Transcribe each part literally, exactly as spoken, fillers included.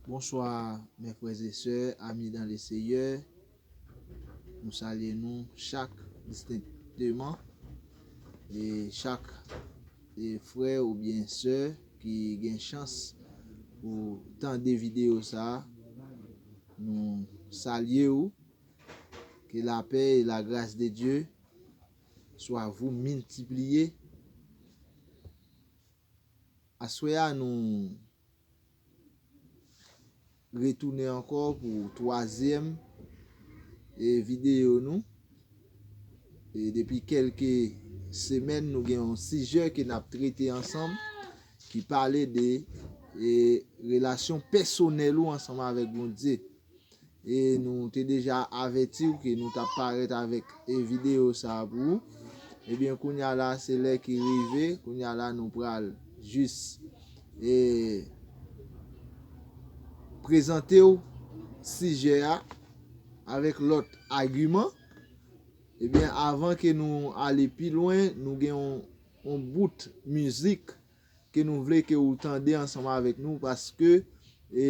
Bonsoir, mes frères et sœurs, amis dans le Seigneur. Nou salye nou chak distenkteman. E chak e frè oubyen sè ki gen chans pou tande videyo sa a, nou salye w. Que la paix et la grâce de Dieu soient vous multipliées. Aswè a, nou retounen ankò pou twazyèm e videyo nou. E depi kèlke semèn, nou gen yon sijè ke n ap trete ansanm, ki pale de e, relasyon pèsonèl ou ansanm avèk Bondye. E nou te deja avèti w ke nou t ap parèt avèk e videyo sa a pou ou. Ebyen, kounye a la, se lè ki rive. Kounye a la, nou pral jis e prezante w sijè a avèk lòt agiman. Ebyen, avan ke nou ale pi lwen, nou gen yon, yon bout mizik ke nou vle ke ou tande ansanm avèk nou, paske e,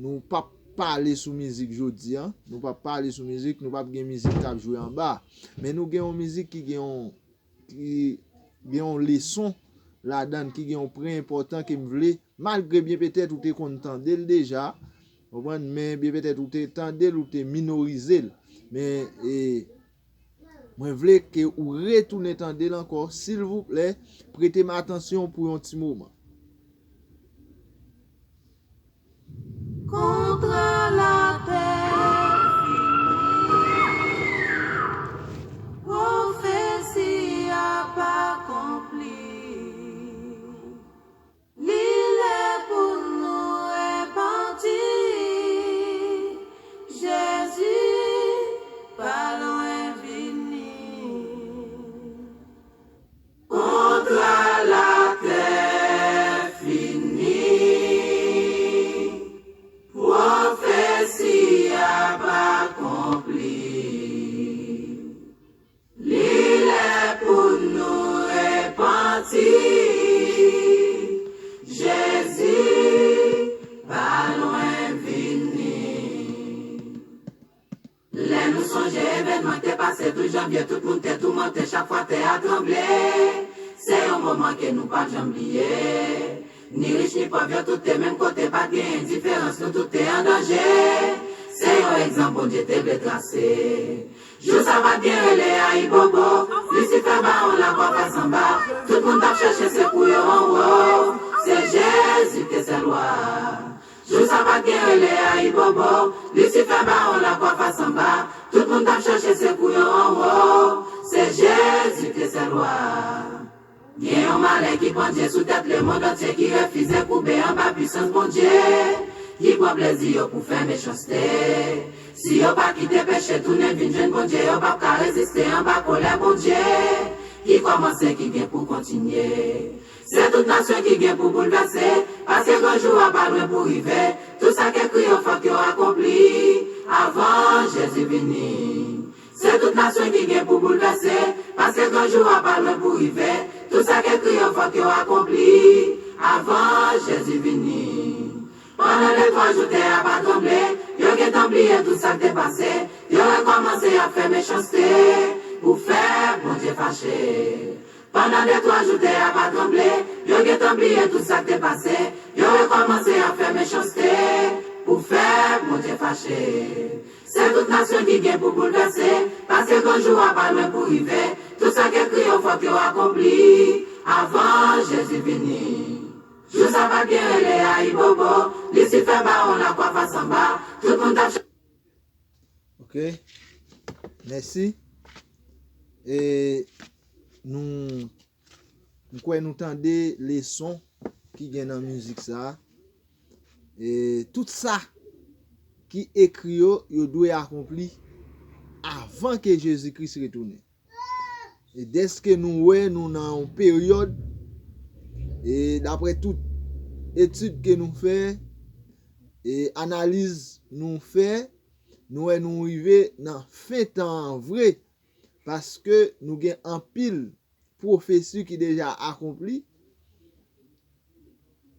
nou p ap pale sou mizik jodi a. Nou p ap pale sou mizik, nou p ap gen mizik k ap jwe anba. Men nou gen yon mizik ki gen yon, ki gen yon leson ladan l, ki gen yon pwen enpòtan ke m vle, malgre byen petèt ou te konn tande l deja, konprann, men byen petèt ou te tande l, ou te minorize l. Men e, mwen vle ke ou retounen tande l ankò, silvouplè, prete m atansyon pou yon ti moman. Kontra latè fini, pwofesi a pa konpli. Li lè pou nou repanti, Jezi pa lwen vini. Kontra latè fini, pwofesi a pa akonpli. Li lè pou nou repanti, Jezi pa lwen vini. Lè nou sonje evènman ki te pase douz janvye, tout moun te toumante, chak fwa tè a tranble. Se yon moman ke nou p ap janm bliye. Ni rich ni pòv, yo tout te menm kote, pa t gen endiferans, nou tout te an danje. Se yon egzanp Bondye te vle trase. Jou sa pa t gen rele ayibobo, Lisifè bawon lakwa fas anba. Tout moun t ap chèche sekou yo anwo. Se Jezi ki te sèl wa. Jou sa pa t gen rele ayibobo, Lisifè bawon lakwa fas anba. Tout moun t ap chèche sekou yo anwo. Se Jezi ki te sèl wa. Gen yon malè ki pandye sou tèt lemonn antye ki refize koube anba pisans Bondye, ki pran plezi yo pou fè mechanste. Si yo pa kite peche tounen vin jwenn Bondye, yo p ap ka reziste anba kòlè Bondye ki kòmanse, ki gen pou kontinye. Se tout nasyon ki gen pou boulvèse, paske gran jou a pa lwen pou rive. Tout sa k ekri yo fòk yo akonpli avan Jezi vini. Se tout nasyon ki gen pou boulvèse, paske gran jou a pa lwen pou rive. Tout sa k ekri yo fòk yo akonpli avan Jezi vini. Pandan de twa jou tè a pa tranble, yo gentan bliye tout sa k te pase. Yo rekòmanse ap fè mechanste pou fè Bondye fache. Pandan de twa jou tè a pa tranble, yo gentan bliye tout sa k te pase. Yo rekòmanse ap fè mechanste pou fè Bondye fache. Se tout nasyon ki gen pou boulvèse, paske gran jou a pa lwen pou rive. Tout sa k ekri yo fòk yo akonpli avan Jezi vini. Jou sa pa t gen rele ayibobo, Lisifè bawon lakwa fas anba. Tout moun t ap Ok. Mèsi. E nou, m kwè nou tande leson ki gen nan mizik sa a. E tout sa ki ekri yo, yo dwe akonpli avan ke Jezi Kris retounen. E dèske nou wè nou nan yon peryòd, e daprè tout etid ke nou fè, e analiz nou fè, nou wè nou rive nan fen tan an vre, paske nou gen anpil pwofesi ki deja akonpli,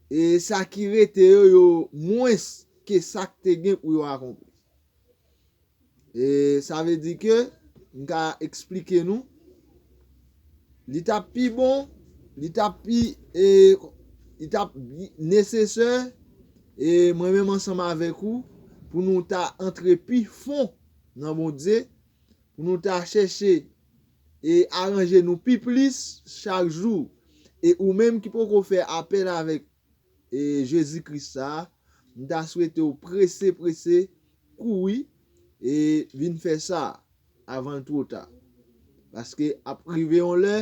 e sa ki rete yo, yo mwens ke sa k te gen pou yo akonpli. E sa vle di ke, m ka eksplike nou, li t ap pi bon, li t ap pi, e, li t ap nesesè, e mwen menm ansanm avèk ou, pou nou ta antre pi fon nan Bondye, pou nou ta chèche e aranje nou pi plis chak jou. E ou menm ki poko fè apèl avèk e Jezi Kris sa a, m ta swete w prese, prese, kouri e vin fè sa avan l two ta. Paske ap rive yon lè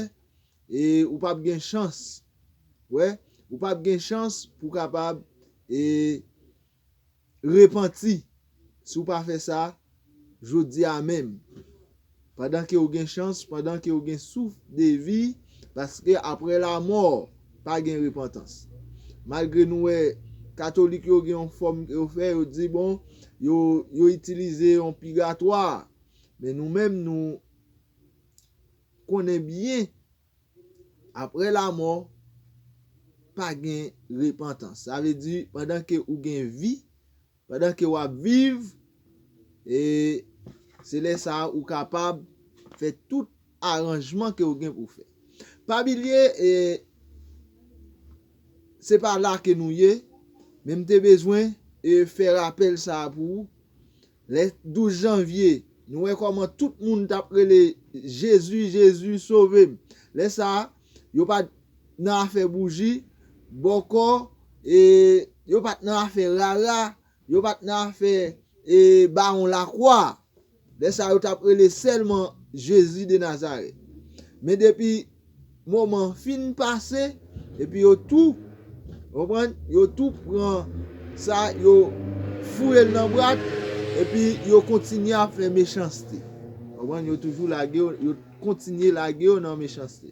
e ou p ap gen chans. Wè, ou p ap gen chans pou kapab e repanti si w pa fè sa jodi a menm. Pandan ke w gen chans, pandan ke w gen souf de vi, paske apre lamò, pa gen repantans. Malgre nou wè katolik yo gen yon fòm ke yo fè, yo di, bon, yo, yo itilize yon pigatwa, men nou menm nou konnen byen, apre lamò, pa gen repantans. Sa vle di, pandan ke ou gen vi, pandan ke w ap viv, e se lè sa a ou kapab fè tout aranjman ke w gen pou fè. Pa bliye, e, se pa la ke nou ye, men m te bezwen e fè rapèl sa a pou ou. Lè douz janvye, nou wè kòman tout moun t ap rele, Jezi, Jezi, sove m. Lè sa a, yo pa t nan afè bouji, bòkò, e yo pa t nan afè rara, yo pa t nan afè e bawon lakwa. Lè sa a, yo t ap rele sèlman Jezi de Nazarèt. Men depi moman fin pase, epi yo tou, konprann, yo tou pran sa, yo foure l nan bwat, epi yo kontinye ap fè mechanste. Konprann, yo toujou lage yo, yo kontinye lage yo nan mechanste.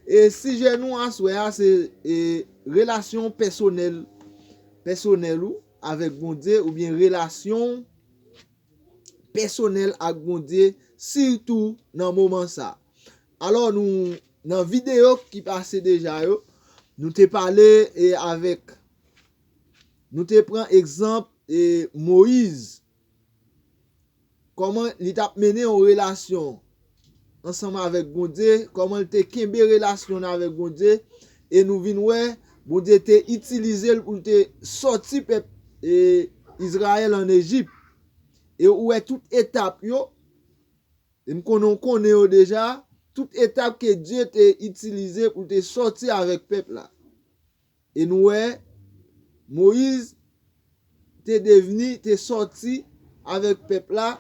E sijè nou aswè a, se e relasyon pèsonèl, pèsonèl ou avèk Bondye, oubyen relasyon pèsonèl ak Bondye, sitou nan moman sa. Alò, nou, nan videyo ki pase deja yo, nou te pale e avèk, nou te pran egzanp e Moyiz, kòman li t ap mennen yon relasyon ansanm avèk Bondye, kòman l te kenbe relasyon l avèk Bondye, e nou vin wè Bondye te itilize l pou l te sòti pèp e Izrayèl ann Ejip. E ou wè tout etap yo, e m konnen w konnen yo deja, tout etap ke Dye te itilize pou l te sòti avèk pèp la. E nou wè, Moyiz te devni, te sòti avèk pèp la.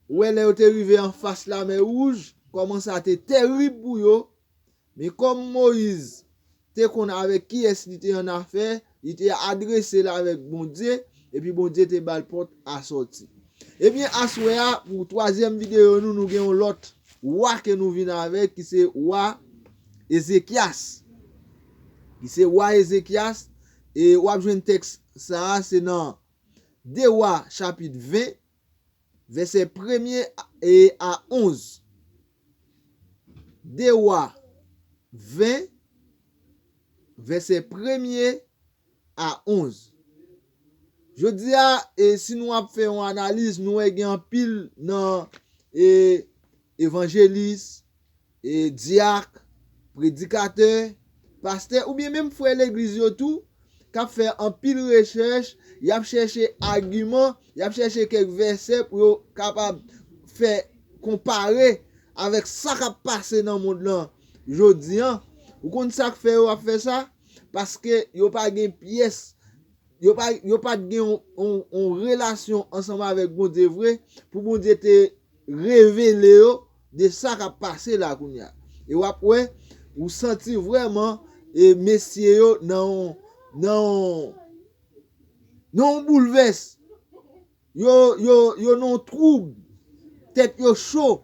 Ou wè, lè yo te rive anfas Lamè Wouj, kòman sa te terib pou yo. Men kòm Moyiz te konn avèk kiyès li te annafè, li te adrese l avèk Bondye, epi Bondye te ba l pòt a sòti. Ebyen, aswè a, pou twazyèm videyo nou, nou gen yon lòt wa ke nou vin avèk, ki se wa Ezekyas. Ki se wa Ezekyas, e w ap jwenn tèks sa a, se nan de Wa, chapit ven, vèsè premye e a onz. De Wa ven, vèsè premye a onz. Jodi a, e, si nou ap fè yon analiz, nou wè gen anpil nan, e, evanjelis, e, dyak, predikatè, pastè, oubyen menm frè legliz yo tou, k ap fè anpil rechèch, y ap chèche agiman, y ap chèche kèk vèsè pou yo kapab fè konpare avèk sa k ap pase nan mond lan jodi an. Ou konn sa k fè yo ap fè sa? Paske yo pa gen pyès, yo pa, yo pa t gen yon, yon, yon relasyon ansanm avèk Bondye vre, pou Bondye te revele yo de sa k ap pase la kounye a. E w ap wè, ou santi vrèman, e mesye yo nan yon, nan yon, nan yon boulvès. Yo, yo, yo nan yon twoub. Tèt yo cho.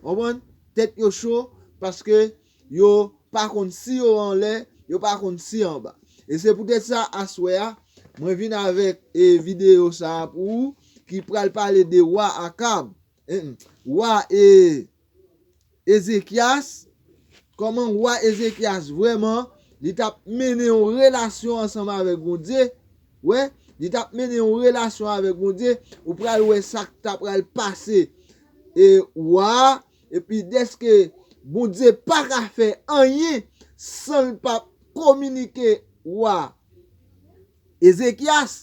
Konprann? Tèt yo cho paske yo pa konn si yo anlè, yo pa konn si anba. E se poutèt sa, aswè a, mwen vin avèk, e, videyo sa a pou ou, ki pral pale de wa Akab, e, wa, e, Ezekyas, kòman wa Ezekyas vrèman, li t ap mennen yon relasyon ansanm avèk Bondye, Wè, li t ap mennen yon relasyon avèk Bondye, ou pral wè sa k ta pral pase e wa a, epi dèske Bondye pa ka fè anyen san l pa kominike wa Ezekyas,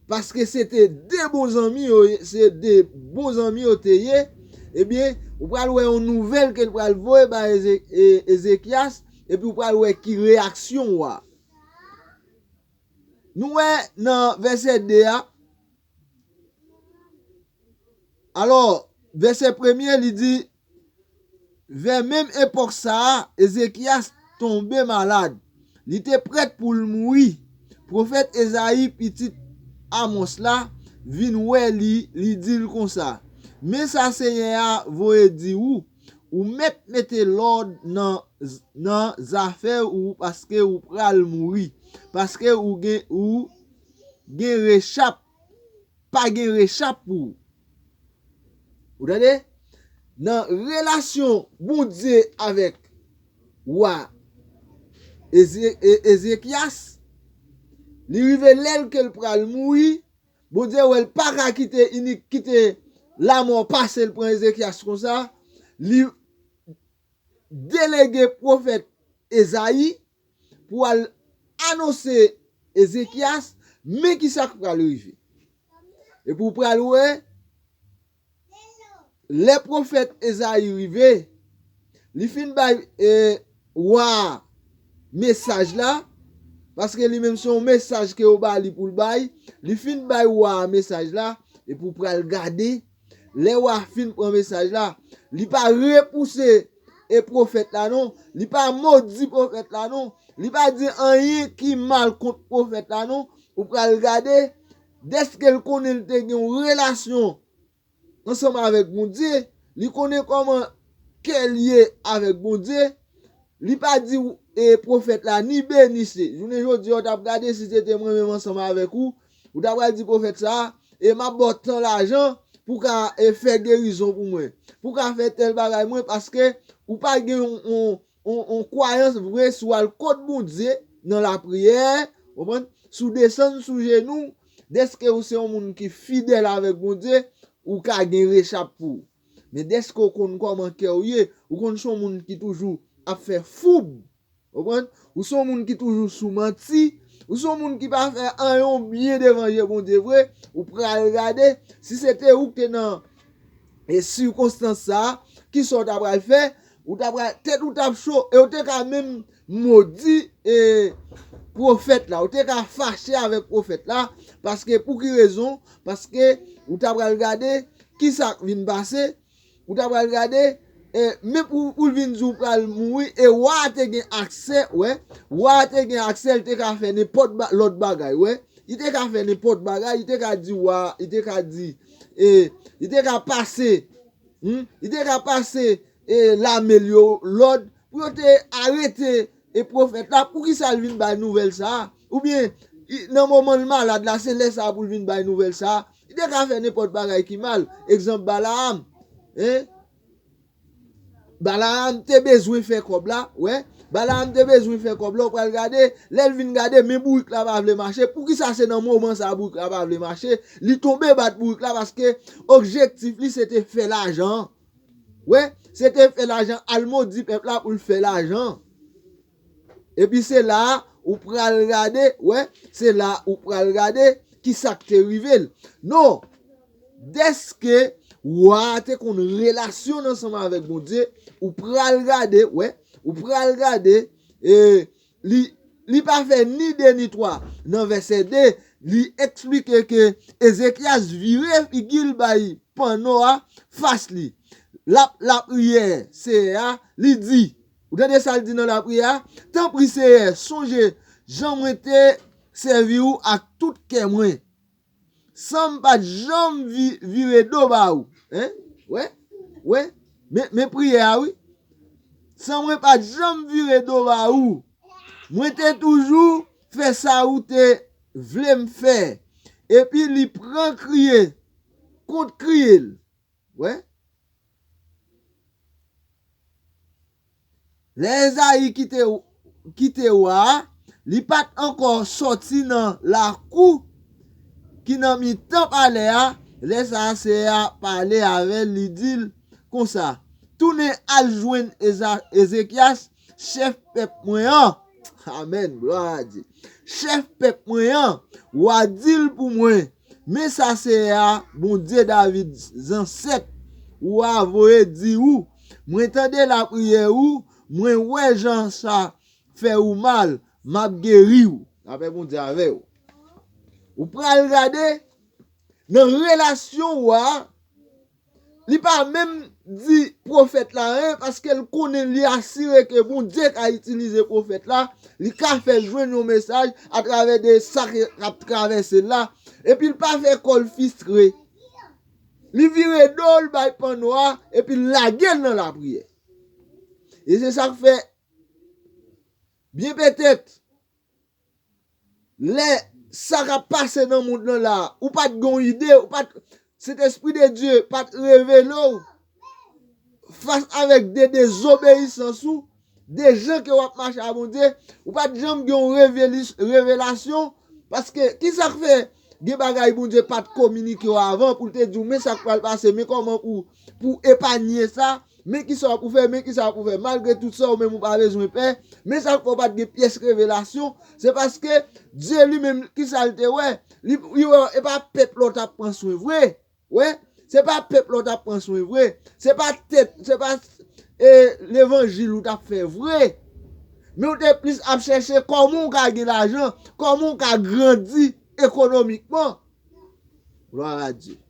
paske se te de bon zanmi yo, se de bon zanmi yo te ye, ebyen, ou pral wè yon nouvèl ke l pral voye bay Eze- e- Ezekyas, epi ou pral wè ki reyaksyon wa. Nou wè nan vèsè de a, alò, vèsè premye, li di, vè menm epòk sa a, Ezekyas tonbe malad. Li te prèt pou l mouri. Pwofèt Ezayi, pitit Amòs la, vin wè li, li di l konsa, men sa Senyè a voye di ou, ou mèt mete lòd nan, nan zafè ou, paske ou pral mouri, paske ou gen, ou gen rechap, pa gen rechap pou ou. Ou tande? Nan relasyon Bondye avèk wa Eze- E- Ezekyas, li rive lè l ke l pral mouri, Bondye wè l pa ka kite inik, kite lamò pase l pran Ezekyas konsa, li delege pwofèt Ezayi pou al anonse Ezekyas, men ki sa k pral rive. Epi w pral wè, lè pwofèt Ezayi rive, li fin bay e, wa a mesaj la, paske li menm se yon mesaj ke yo ba li pou l bay, li fin bay wa a mesaj la, epi w pral gade, lè wa a fin pran mesaj la, li pa repouse e pwofèt la non, li pa modi pwofèt la non, li pa di anyen ki mal kont pwofèt la non, ou pral gade, dèske l konnen l te gen yon relasyon ansanm avèk Bondye, li konnen kòman kè l ye avèk Bondye, li pa di e pwofèt la ni beni se. Jounen jodi a, w t ap gade si se te mwen menm ansanm avèk ou, ou ta pral di pwofèt sa a, e m ap ba w tan lajan pou w ka e, fè gerizon pou mwen, pou w ka fè tèl bagay mwen, paske ou pa gen yon, yon, yon, yon kwayans vre si w al kot Bondye nan lapriyè, konprann? Si w desann sou jenou, dèske ou se yon moun ki fidèl avèk Bondye, ou ka gen rechap pou ou. Men dèske w konn kòman kè w ye, ou konn se yon moun ki toujou ap fè foub. Konprann? Ou se yon moun ki toujou sou manti, ou se yon moun ki pa fè anyen byen devan je Bondye vre, ou pral gade, si se te ou ki te nan e sikonstans sa a, kisa w ta pral fè? Ou ta pral, tèt ou t ap cho, e ou te ka menm modi e pwofèt la, ou te ka fache avèk pwofèt la, paske pou ki rezon? Paske ou ta pral gade kisa k vin pase, ou ta pral gade, e, men pou, pou l vin di w pral mouri, e wa a te gen aksè, wè, wa a te gen aksè, l te ka fè nenpòt ba- lòt bagay, wè, li te ka fè nenpòt bagay, li te ka di wa, li te ka di, e, li te ka pase, hmm, li te ka pase e, lame l yo lòd pou yo te arete e pwofèt la, poukisa l vin bay nouvèl sa a? Oubyen, i- nan moman l malad la, se lè sa a pou l vin bay nouvèl sa a? Li te ka fè nenpòt bagay ki mal. Egzanp, Balaam. Hein? Balaam te bezwen fè kòb la, wè. Balaam te bezwen fè kòb la, ou pral gade, lè l vin gade, men bourik la pa vle mache. Poukisa se nan moman sa a bourik la pa vle mache? Li tonbe bat bourik la paske objektif li se te fè lajan. Wè, se te fè lajan, al modi pèp la pou l fè lajan. Epi se la a ou pral gade, wè, se la a ou pral gade ki sa k te rive l. Non, dèske wa a te konn relasyon l ansanm avèk Bondye, ou pral gade, wè, ou pral gade, e, li, li pa fè ni de ni twa. Nan vèsè de, li eksplike ke Ezekyas vire figi l bay panno a fas li. L ap lapriyè Seyè a, li di, ou tande sa l di nan lapriyè a? Tanpri, Seyè, sonje jan mwen te sèvi w ak tout kè mwen, san m pa t janm vi- vire do ba ou. Hein? Wè? Wè? Men, men priyè a, wi. San mwen pa t janm vire do ba ou. Mwen te toujou fè sa ou te vle m fè. Epi li pran kriye kont kriye l. Wè? Lè Ezayi kite, kite wa a, Li pa t ankò sòti nan lakou ki nan mitan palè a, lè sa a Seyè a pale avè l, li di l konsa, tounen al jwenn Eza- Ezekyas, chèf pèp mwen an. Amèn, glwa a Dye. Chèf pèp mwen an, w a di l pou mwen, men sa Seyè a, Bondye David zansèt ou a voye di ou, mwen tande lapriyè ou, mwen wè jan sa fè ou mal, m ap geri w. Lapè Bondye avè w. Ou pral gade nan relasyon w a, li pa menm di pwofèt la anyen paske l konnen, li asire ke Bondye ka itilize pwofèt la, li ka fè jwenn yon mesaj atravè de sa k ap travèse l la. Epi l pa fè kò l fistre. Li vire do l bay pannwa epi l lage l nan lapriyè. E se sa k fè, byen petèt, lè sa k ap pase nan mond lan la, ou pa t gen yon ide, ou pa t, Sentespri de Dye pa t revele w fas avèk de dezobeyisans ou, de jan ke w ap mache a Bondye, ou pa t janm gen yon reveli- revelasyon, paske ki sa k fè gen bagay Bondye pa t kominike w avan pou l te di w, men sa k pral pase, men kòman pou, pou epanye sa, men ki sa w pou fè, men ki sa w pou fè. Malgre tout sa, ou menm ou pa bezwen pè, men sa k fè w pa t gen pyès revelasyon, se paske Dye li menm, ki sa l te wè? Li, li wè, e pa pèp la w t ap pran swen vre. Wè, se pa pèp la w t ap pran swen vre. Se pa tèt, se pa, e, levanjil ou t ap fè vre. Men w te plis ap chèche kòman w ka gen lajan, kòman w ka grandi ekonomikman. Glwa a Dye.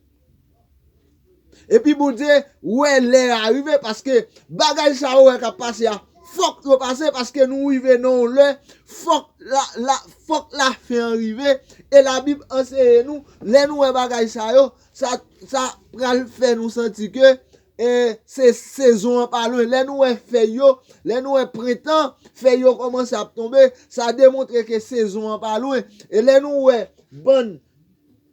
Epi Bondye wè lè a rive, paske bagay sa yo wè k ap pase a, fòk yo pase, paske nou rive nan yon lè, fòk la, la, fòk lafen an rive. E Labib anseye nou, lè nou wè bagay sa yo, sa, sa pral fè nou santi ke, e, se sezon an pa lwen. Lè nou wè fèy yo, lè nou wè prentan, fèy yo kòmanse ap tonbe, sa demontre ke sezon an pa lwen. E lè nou wè bann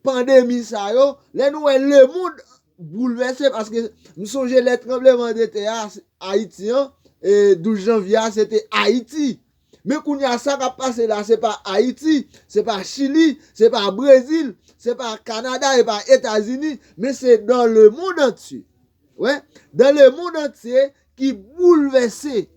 pandemi sa yo, lè nou wè lemonn boulvèse, paske m sonje lè tranbleman de tè a, Ayiti an, e, douz janvye a, se te Ayiti. Men kounye a, sa k ap pase la, se pa Ayiti, se pa Chili, se pa Brezil, se pa Kanada, se pa Etazini, men se dans le monde entier. Wè, dans le monde entier ki boulvèse.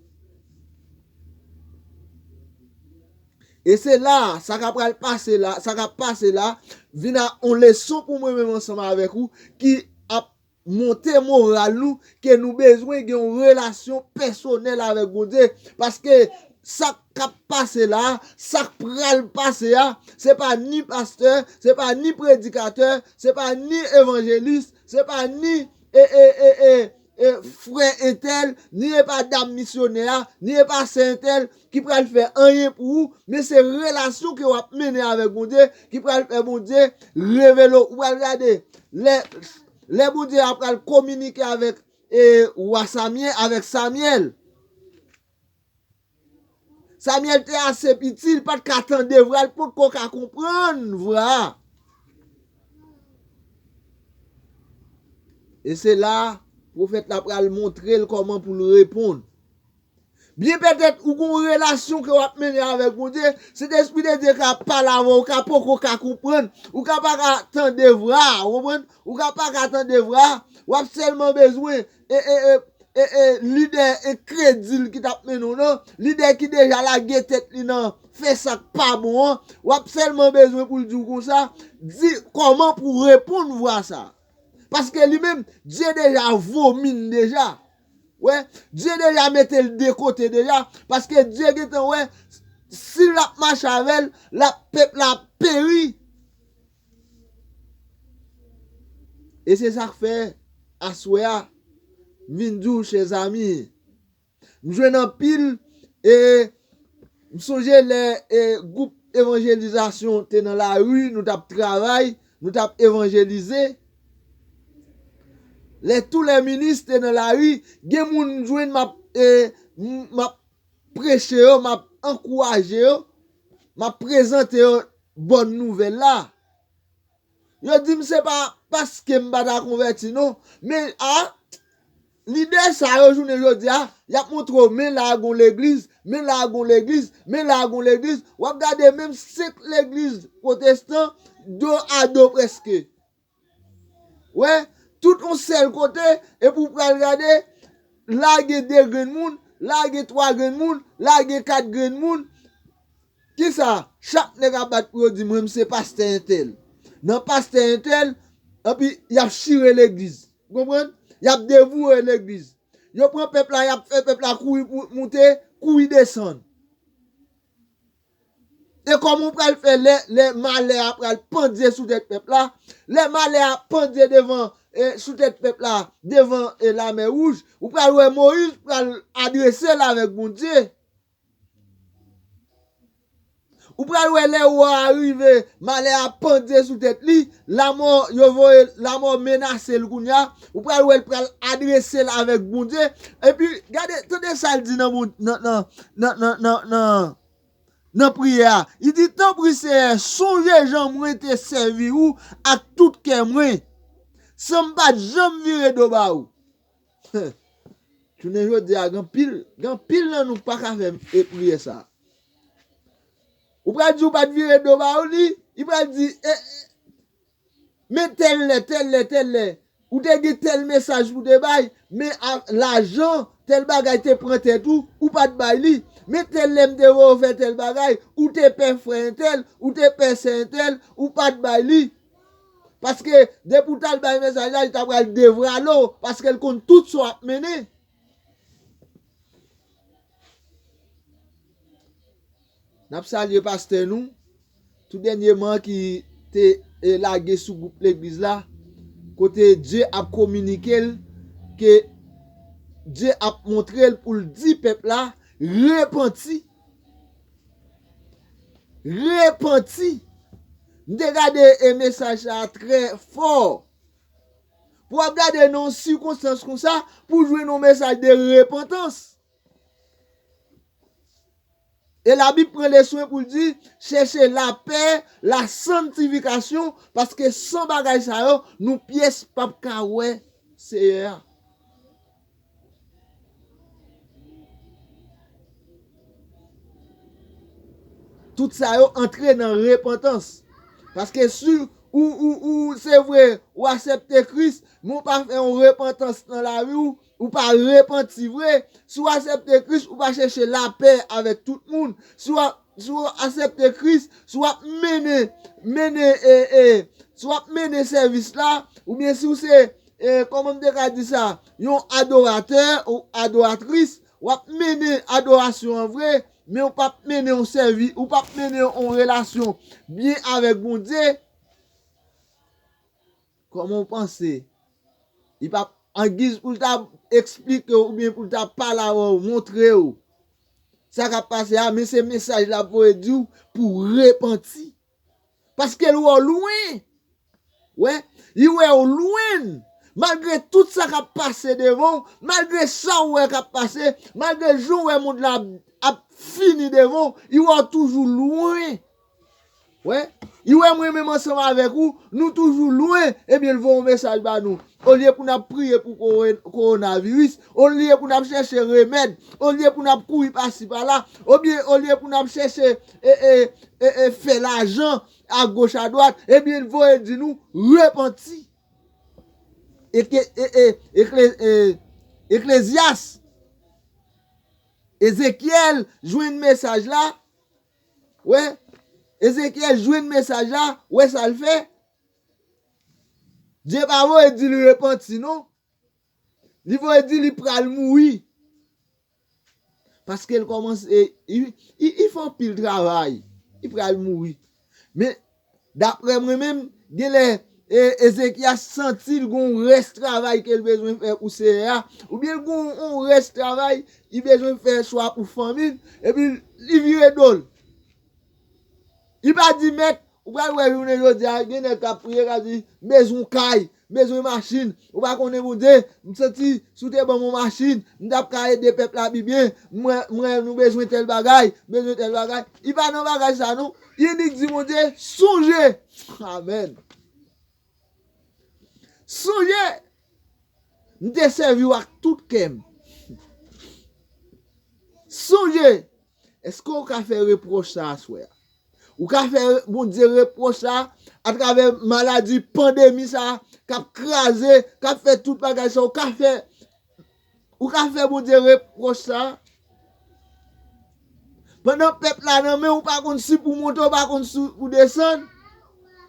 E se la, sa k ap pral pase la, sa k ap pase la, vin a yon leson pou mwen menm ansanm avèk ou, ki ap monte moral nou, ke nou bezwen gen yon relasyon pèsonèl avèk Bondye. Paske sa k ap pase la, sa k pral pase a, se pa ni pastè, se pa ni predikatè, se pa ni evanjelis, se pa ni, e, e, e, e, e, frè entèl, ni e pa dam misyonè a, ni e pa sè entèl ki pral fè anyen pou ou, men se relasyon ke w ap mennen avèk Bondye ki pral fè Bondye revele w. Ou pral gade, lè, lè Bondye a pral kominike avèk, e, wa Samyèl, avèk Samyèl. Samyèl te ase piti, li pa t ka tande vwa, li potko ka konprann vwa a. E se la, pwofèt la pral montre l kòman pou l reponn. Byen petèt, ou gon relasyon ke w ap mennen avèk Bondye, Sentespri de Dye ka pale avè w, ou ka poko ka konprann, ou ka pa ka tande vwa a, ou konprann? Ou ka pa ka tande vwa a, w ap sèlman bezwen, e, e, e, e, e, lidè enkredil ki t ap mennen w nan, lidè ki deja lage tèt li nan fè sa k pa bon an, w ap sèlman bezwen pou l di w konsa, di kòman pou w reponn vwa sa. Paske li menm, Dye deja vomi n deja. Wè, Dye deja mete l de kote deja, paske Dye gentan wè, si l ap mache avè l, l ap, pèp la ap peri. E se sa k fè, aswè a, m vin di w, chèzami, m jwenn anpil, e m sonje lè, e, gwoup evanjelizasyon te nan lari, nou t ap travay, nou t ap evanjelize. Lè tou lè minis te nan lari, gen moun m jwenn, m ap, e, m, m ap preche yo, m ap ankouraje yo, m ap prezante yo bòn nouvèl la. Yo di m se pa paske m pa ta konvèti non, men a, Lidè sa yo, jounen jodi a, y ap montre w, men la a gon legliz, men la a gon legliz, men la a gon legliz. W ap gade menm senk legliz pwotestan, do a do prèske. Wè, tout yon sèl kote, epi w pral gade, la gen de grenn moun, la gen twa grenn moun, la gen kat grenn moun. Kisa? Chak nèg ap bat pou yo di, "Mwen, m se pastè entèl." Nan pastè entèl, epi y ap chire legliz. Ou konprann? Y ap devoure legliz. Yo pran pèp la, y ap fè pèp la kouri pou moute, kouri desann. E kòman w pral fè lè, lè malè a pral pandye sou tèt pèp la? Lè malè a pandye devan, e, sou tèt pèp la, devan, e, Lamè Wouj, ou pral wè Moyiz pral adrese l avèk Bondye. Ou pral wè lè wa a rive, malè a pandye sou tèt li, lamò, yo voye lamò menase l kounye a, ou pral wè l pral adrese l avèk Bondye. Epi, gade, tande sa l di nan, Bon- nan, nan, nan, nan, nan, nan, nan priyè a. Li di, "Tanpri, Seyè, sonje jan mwen te sèvi ou ak tout kè mwen, san m pa t janm vire do ba ou." Jounen jodi a, gen anpil, gen anpil nan nou pa ka fè e priyè sa. Ou pral di ou pa t vire do ba ou li, li pral di, e, e, men tèl lè, tèl lè, tèl lè, ou te gen tèl mesaj pou te bay, men a, lajan, tèl bagay te pran tèt ou, ou pa t bay li. Men tèl lè m te voye w fè tèl bagay, ou te pè frè entèl, ou te pè sè entèl, ou pa t bay li. Paske depi w t al bay mesaj la, li ta pral devrale w, paske l konn tout sa w ap mennen. N ap salye pastè nou, tou dènyèman ki te, e, lage sou gwoup legliz la, kote Dye ap kominike l ke Dye ap montre l pou l di pèp la, "Repanti. Repanti." M te gade, e, mesaj sa a trè fò. Pou w ap gade nan yon sikonstans konsa, pou w jwenn yon mesaj de repantans. E Labib pran le swen pou l di, "Chèche lapè, la santifikasyon, paske san bagay sa yo, nou pyès p ap ka wè Seyè a." Tout sa yo antre nan repantans. Paske si ou, ou, ou, se vre, ou aksepte Kris, men ou pa fè yon repantans nan lavi w, ou pa repanti vre, si w aksepte Kris, ou pa chèche lapè avèk tout moun. Si w a-, si w aksepte Kris, si w ap mennen, mennen, e, e, si w ap mennen sèvis la, oubyen si w se, e, kòman m te ka di sa, yon adoratè ou adoratris, w ap mennen adorasyon an vre, men w p ap mennen yon sèvi, ou p ap mennen yon relasyon byen avèk Bondye, kòman w panse? Li p ap, angiz pou l ta eksplike w oubyen pou l ta pale avè w, montre w sa k ap pase a, men se mesaj l ap voye di w pou w repanti. Paske l wè w lwen. Wè, li wè w lwen. Malgre tout sa k ap pase devan w, malgre sa w wè k ap pase, malgre jan w wè mond la ap, ap fini devan w, li wè w toujou lwen. Wè, li wè mwen menm ansanm avèk ou, nou toujou lwen, ebyen l voye yon mesaj ba nou. Olye pou n ap priye pou kowo-, kowonaviris, olye pou n ap chèche remèd, olye pou n ap kouri pasi pala, oubyen olye pou n ap chèche, e, e, e, e, fè lajan agoch adwat, ebyen l voye di nou, repanti. Eke-, e, e, ekle-, e, Eklezyas, Ezekyèl jwenn mesaj la, wè, Ezekyèl jwenn mesaj la, wè sa l fè. Dye pa voye di l repanti, non. Li voye di li pral mouri. Paske l kòmanse, li, li, li fè anpil travay. Li pral mouri. Men, daprè mwen menm, genlè, e, Ezekyas santi l gon rès travay ke l bezwen fè pou Seyè a, oubyen l gon yon rès travay li bezwen fè swa pou fanmi l, epi li vire do l. Li pa di, "Mèt, ou pral wè jounen jodi a, gen nèg k ap priye, k ap di, 'M bezwen yon kay, m bezwen machin.'" Ou pa konnen Bondye, m santi, si w te ban m yon machin, m t ap ka ede pèp la pi byen. M wè, m wè nou bezwen tèl bagay, bezwen tèl bagay. Li pa nan bagay sa, non. Li nik di Bondye, sonje. Amèn. Sonje. M te sèvi w ak tout kè m. Sonje, èske w ka fè repwòch sa aswè a? Ou ka fè Bondye repwòch sa atravè maladi, pandemi sa k ap kraze, k ap fè tout bagay sa. Ou ka fè, ou ka fè Bondye repwòch sa. Pandan pèp la nan men w, ou pa konn si pou w monte, ou pa konn si pou w desann.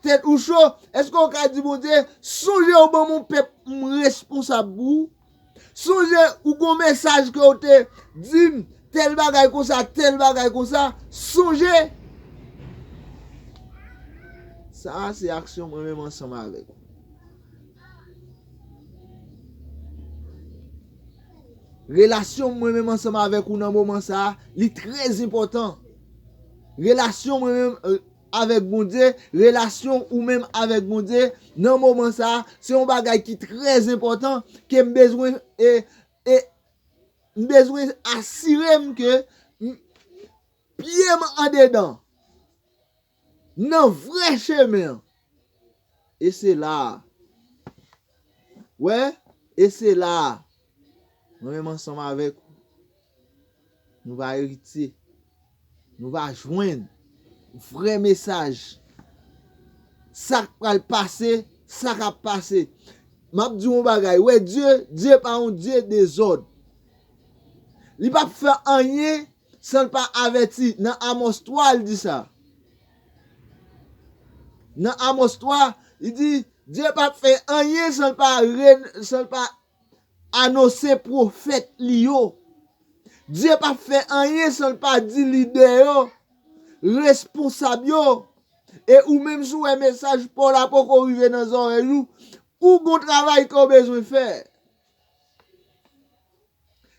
Tèt ou cho. Èske w ka di Bondye, sonje w ban m yon pèp m responsab pou ou? Sonje, ou gon mesaj ke w te di m, tèl bagay konsa, tèl bagay konsa. Sonje. Sa a se aksyon mwen menm ansanm avèk ou. Relasyon mwen menm ansanm avèk ou nan moman sa a, li trè enpòtan. Relasyon mwen menm, euh, avèk Bondye, relasyon ou menm avèk Bondye nan moman sa a, se yon bagay ki trè enpòtan ke m bezwen, e, e, m bezwen asire m ke m, pye m andedan, nan vrè chemen an. E se la a. Wè, e se la a. Mwen menm ansanm avèk ou, nou va eritye. Nou va jwenn vrè mesaj. Sa k pral pase, sa k ap pase. M ap di w yon bagay. Wè, Dye, Dye pa yon Dye dezòd. Li p ap fè anyen san l pa avèti. Nan Amòs twa, l di sa. Nan Amòs twa, li di, Dye p ap fè anyen san l pa re-, san l pa anonse pwofèt li yo. Dye p ap fè anyen san l pa di lidè yo, responsab yo. E ou menm, si w wè mesaj pa w la poko rive nan zòrèy ou, ou gon travay ke w bezwen fè.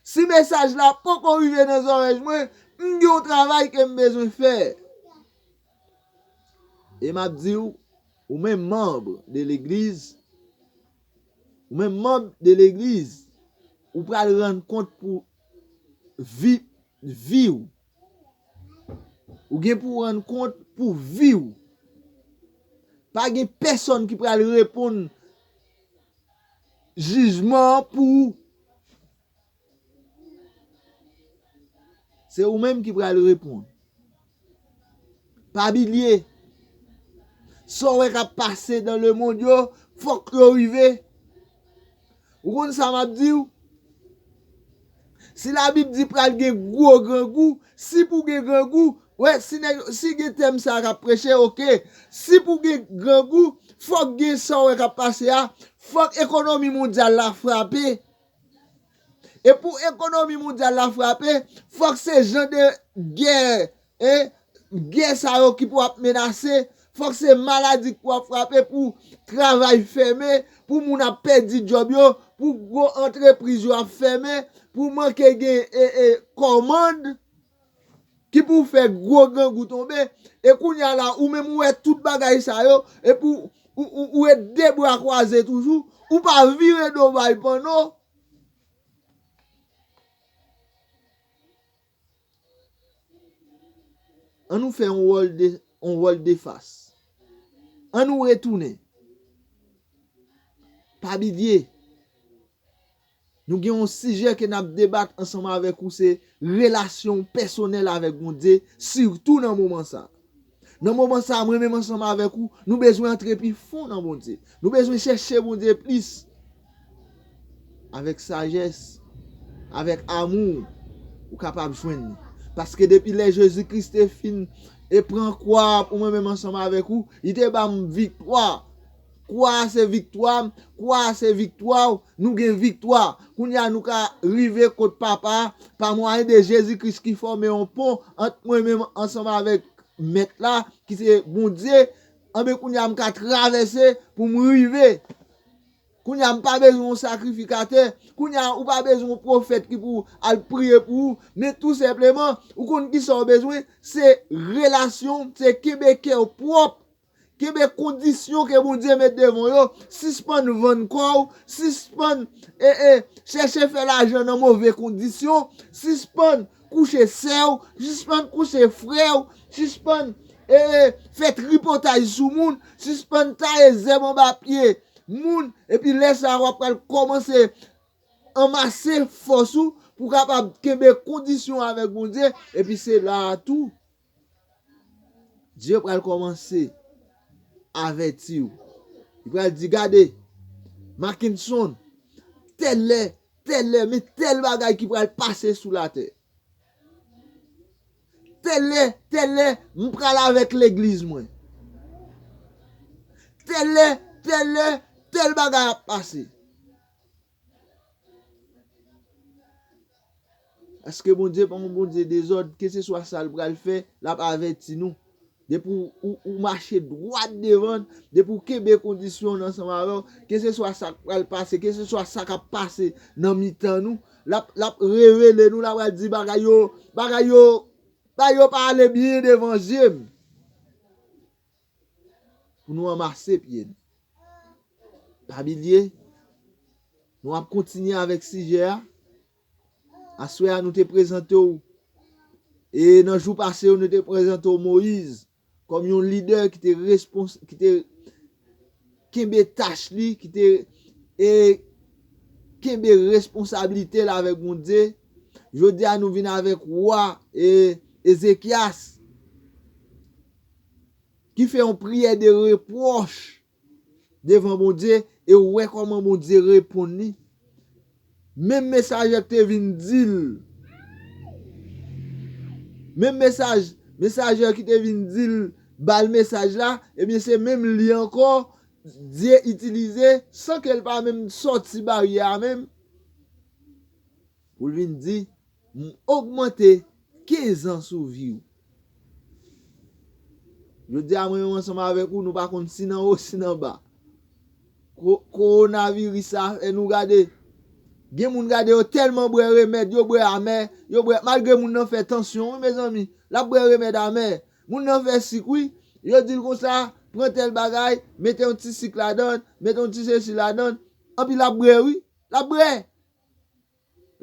Si mesaj la poko rive nan zòrèy mwen, m gen yon travay ke m bezwen fè. E m ap di w, ou menm manm de legliz, ou menm manm de legliz, ou pral rann kont pou vi, vi w. Ou gen pou w rann kont pou vi w. Pa gen pèsonn ki pral reponn jijman an pou ou. Se ou menm ki pral reponn. Pa bliye, sa w wè k ap pase nan lemonn yo, fòk yo rive. Ou konn sa m ap di w? Si Labib di pral gen gwo grangou, si pou gen grangou, wè, si nèg, si gen tèm sa a k ap preche, oke. Si pou gen grangou, fòk gen sa w wè k ap pase a, fòk ekonomi mondyal la frape. E pou ekonomi mondyal la frape, fòk se jan de gè, e, gè sa yo ki pou ap menase, fòk se maladi ki pou ap frape, pou travay fèmen, pou moun ap pèdi djòb yo, pou gwo antrepriz yo ap fèmen, pou manke gen, e, e, kòmand ki pou fè gwo grangou tonbe. E kounye a la, ou menm ou wè tout bagay sa yo, epi ou, ou, ou, ou ret de bra kwaze toujou, ou pa vire do bay panno. An nou fè yon wòl de, yon wòl de fas. An nou retounen. Pa bliye, nou gen yon sijè ke n ap debat ansanm avèk ou, se relasyon pèsonèl avèk Bondye, sitou nan moman sa a. Nan moman sa a, mwen menm ansanm avèk ou, nou bezwen antre pi fon nan Bondye. Nou bezwen chèche Bondye plis. Avèk sajès, avèk amou, ou kapab jwenn li. Paske depi lè Jezi Kris te fin e pran kwa a pou mwen menm ansanm avèk ou, li te ba m viktwa. Kwa a se viktwa m, kwa a se viktwa w, nou gen viktwa. Kounye a nou ka rive kot Papa a pa mwayen de Jezi Kris ki fòme yon pon ant mwen menm ansanm avèk Mèt la, ki se Bondye. Anben kounye a m ka travèse pou m rive. Kounye a m pa bezwen yon sakrifikatè. Kounye a ou pa bezwen yon pwofèt ki pou al priye pou ou. Men tou senpleman, ou konn kisa w bezwen? Se relasyon, se kenbe kè w pwòp. Kenbe kondisyon ke Bondye met devan w yo. Sispann vann kò w. Sispann, e, e, chèche fè lajan nan move kondisyon. Sispann kouche sè w. Sispann kouche frè w. Sispann, e, e, fè tripotay sou moun. Sispann taye zèb anba pye moun. Epi lè sa a, w ap pral kòmanse anmase fòs ou pou w kapab kenbe kondisyon avèk Bondye, epi se la a tou, Dye pral kòmanse avèti w. Li pral di, gade, Mackenson, tèl lè, tèl lè, men tèl bagay ki pral pase sou latè. Tèl lè, tèl lè, m pral avèk legliz mwen. Tèl lè, tèl lè, tèl bagay ap pase. Paske Bondye pa yon Bondye dezòd, keseswa sa l pral fè, l ap avèti nou. Depi w, ou, ou mache dwat devan l, depi w kenbe kondisyon w ansanm avè w, keseswa sa k pral pase, keseswa sa k ap pase nan mitan nou, l ap, l ap revele nou, l ap pral di bagay yo, bagay yo, bagay yo pa ale byen devan zye m. Pou nou anmase pye nou. Pa bliye, nou ap kontinye avèk sijè a. Aswè a, nou te prezante w, e nan jou pase yo, nou te prezante w Moyiz kòm yon lidè ki te respons-, ki te kenbe tach li, ki te, e, kenbe responsablite l avèk Bondye. Jodi a, nou vin avèk wa, e, Ezekyas, ki fè yon priyè de repwòch devan Bondye, e w wè kòman Bondye reponn li. Menm mesajè ki te vin di l, menm mesaj, mesajè ki te vin di l, ba l mesaj la, ebyen, se menm li ankò Dye itilize, san ke l pa menm sòti baryè a menm, pou l vin di, m ogmante kenz an sou vi w. Jodi a, mwen menm ansanm avèk ou, nou pa konn si n anwo, si n anba. Ko-, kowonaviris sa fè nou gade. Gen moun gade yo tèlman bwè remèd, yo bwè amè, yo bwè, malgre moun nan fè tansyon, wi, mezanmi, l ap bwè remèd amè. Moun nan fè sik, wi. Yo di l konsa, pran tèl bagay, mete yon ti sik ladan l, mete yon ti sesi ladan l. Anpi l ap bwè, wi. L ap bwè.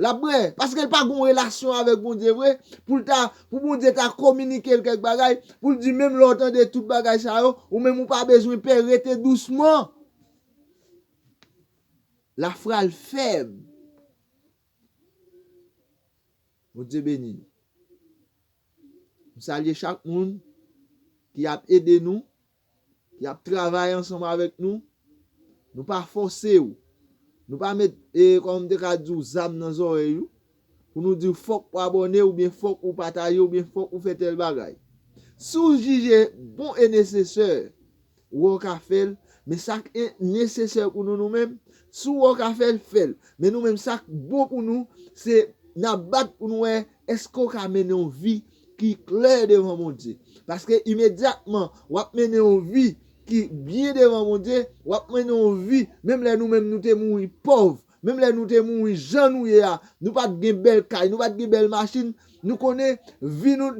L ap bwè. Paske l pa gen yon relasyon avèk Bondye vre. Pou l ta, pou Bondye ta kominike l kèk bagay, pou l di menm lè w tande tout bagay sa yo, ou menm ou pa bezwen pè, rete dousman. Lafwa l fèb. Bondye beni nou. M salye chak moun ki ap ede nou, ki ap travay ansanm avèk nou. Nou pa fòse w. Nou pa met, e, kòman m te ka di w, zam nan zòrèy ou, pou nou di w fòk ou abòne, oubyen fòk ou pataje, oubyen fòk ou fè tèl bagay. Si w jije bon e nesesè, ou wè w ka fè l, men sa k e-, nesesè pou nou, nou menm, si w wè w ka fè l, fè l. Men nou menm, sa k bon pou nou, se n ap bat pou nou wè èske w ka mennen yon vi ki klè devan Bondye. Paske imedyatman w ap mennen yon vi ki byen devan Bondye, w ap mennen yon vi, menm lè nou menm nou te mouri pòv, menm lè nou te mouri jan nou ye a, nou pa t gen bèl kay, nou pa t gen bèl machin, nou konnen vi nou